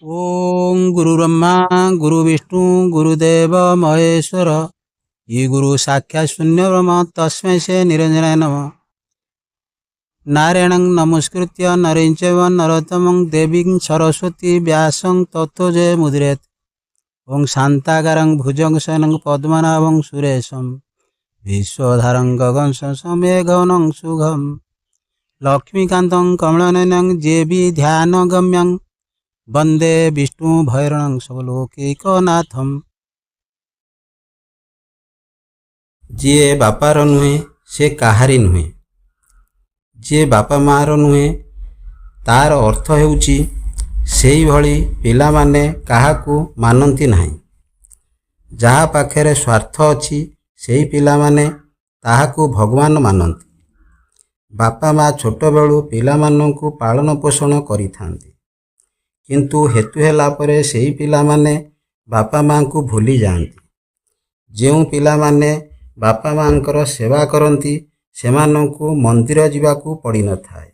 ଓଁ ଗୁରୁ ବ୍ରହ୍ମା ଗୁରୁ ବିଷ୍ଣୁ ଗୁରୁଦେବ ମହେଶ୍ୱର, ଇ ଗୁରୁ ସାକ୍ଷାତ ଶୂନ୍ୟ ବ୍ରହ୍ମ, ତସ୍ମୈ ସେ ନିରଞ୍ଜନାୟ ନମଃ। ନାରାୟଣଂ ନମସ୍କୃତ୍ୟ ନରଂ ଚୈବ ନରୋତ୍ତମଂ ଦେବୀଂ ସରସ୍ୱତୀ ବ୍ୟାସଂ ତତୋ ଜୟମୁଦୀରୟେତ୍। ଓଁ ଶାନ୍ତାକାରଂ ଭୁଜଙ୍ଗଶୟନଂ ପଦ୍ମନାଭଂ ସୁରେଶಂ ବିଶ୍ୱଧାରଂ ଗଗନସମେଘନଂ ସୁଘಂ ଲକ୍ଷ୍ମୀକାନ୍ତଂ କମଳନୟନଂ ଯେବି ଧ୍ୟାନଗମ୍ୟଂ ବନ୍ଦେ ବିଷ୍ଣୁ ଭୈରଣଂ ସବଲୋକୈକନାଥಂ। ଯିଏ ବାପାର ନୁହେଁ, ସେ କାହାରି ନୁହେଁ। ଯିଏ ବାପା ମାଆର ନୁହେଁ, ତାର ଅର୍ଥ ହେଉଛି ସେହିଭଳି ପିଲାମାନେ କାହାକୁ ମାନନ୍ତି ନାହିଁ। ଯାହା ପାଖରେ ସ୍ୱାର୍ଥ ଅଛି, ସେହି ପିଲାମାନେ ତାହାକୁ ଭଗବାନ ମାନନ୍ତି। ବାପା ମା ଛୋଟବେଳୁ ପିଲାମାନଙ୍କୁ ପାଳନ ପୋଷଣ କରିଥାନ୍ତି, କିନ୍ତୁ ହେତୁ ହେଲା ପରେ ସେହି ପିଲାମାନେ ବାପା ମାଆଙ୍କୁ ଭୁଲି ଯାଆନ୍ତି। ଯେଉଁ ପିଲାମାନେ ବାପା ମାଆଙ୍କର ସେବା କରନ୍ତି, ସେମାନଙ୍କୁ ମନ୍ଦିର ଯିବାକୁ ପଡ଼ିନଥାଏ।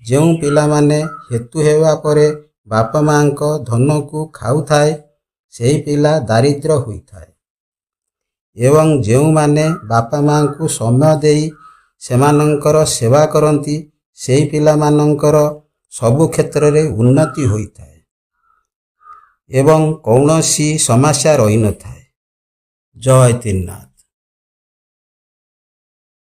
ଯେଉଁ ପିଲାମାନେ ହେତୁ ହେବା ପରେ ବାପା ମାଆଙ୍କ ଧନକୁ ଖାଉଥାଏ, ସେହି ପିଲା ଦାରିଦ୍ର୍ୟ ହୋଇଥାଏ ଏବଂ ଯେଉଁମାନେ ବାପା ମାଆଙ୍କୁ ସମୟ ଦେଇ ସେମାନଙ୍କର ସେବା କରନ୍ତି, ସେହି ପିଲାମାନଙ୍କର ସବୁ କ୍ଷେତ୍ରରେ ଉନ୍ନତି ହୋଇଥାଏ ଏବଂ କୌଣସି ସମସ୍ୟା ରହିନଥାଏ। ଜୟ ତ୍ରିନାଥ।